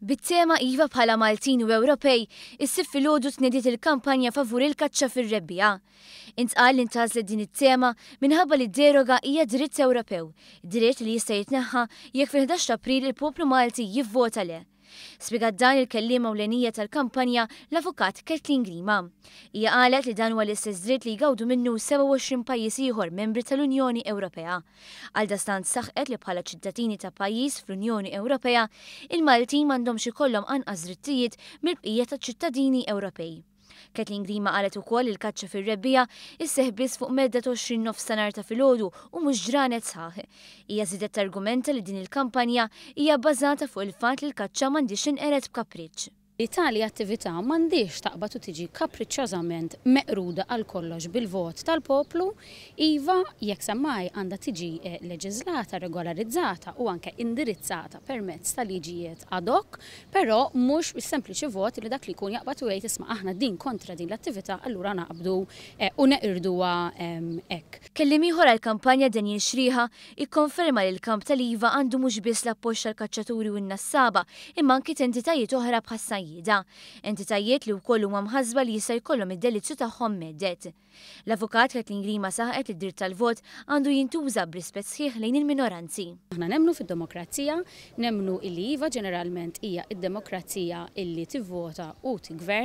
Bit-tema Iva bħala Maltin u Ewropej, is-Sibt filgħodu tnediet il-kampanja favur il-kaċċa fir-rebbiegħa. Intqal li ntgħażlet din it-tema minħabba li d-deroga hija dritt Ewropew, dritt li jista' jitneħħa jekk fil-11 ta' April il-poplu Malti jivvota le. Spjegat dan il-kelliema ewlenija tal-kampanja, l-Avukat Kathleen Grima. Hija qalet li dan huwa l-istess dritt li jgawdu minnu 27 pajjiż ieħor membri tal-Unjoni Ewropea. Għaldastant saħqet li bħala ċittadini ta' pajjiż fl-Unjoni Ewropea, il-Maltin m'għandhomx ikollhom anqas drittijiet mill-bqija taċ-ċittadini Ewropej. Kathleen Grima qalet ukoll li l-kaċċa fir-rebbiegħa isseħħ biss fuq medda ta' 20 nofstanhar ta' filgħodu u mhux ġranet sħaħ. Hija żiedet targumenta li din il-kampanja hija bbażata fuq il-fatt li l-kaċċa m'għandhiex tinqered b'kapriċċ. Li tali attività m'għandhiex taqbad u tiġi kapriċċjożament meqruda għal kollox bil-vot tal-poplu, iva, jekk semmai għandha tiġi leġiżlata, regolarizzata u anke indirizzata permezz ta' liġijiet ad hoc, però mhux bis-sempliċi vot li dak li jkun jaqbad u jgħid isma' aħna din kontra din l-attività allura naqbdu u neqirduha hekk. Kelliem ieħor għall-kampanja Daniel Xrieħa ikkonferma li l-kamp tal-IVA għandu mhux biss l-appoġġ tal-kaċċaturi u n-nassaba imma anki t'entitajiet oħra bħas-sajjieda. Entitajiet li wkoll huma mħassba li jista' jkollhom id-delizzju tagħhom mhedded. L-Avukat Kathleen Grima saħqet li d-dritt tal-vot għandu jintuża b'rispett sħiħ lejn il-minoranzi. Aħna nemmnu fid-demokrazija, nemmnu illi iva ġeneralment hija d-demokrazija illi tivvota u tiggverna.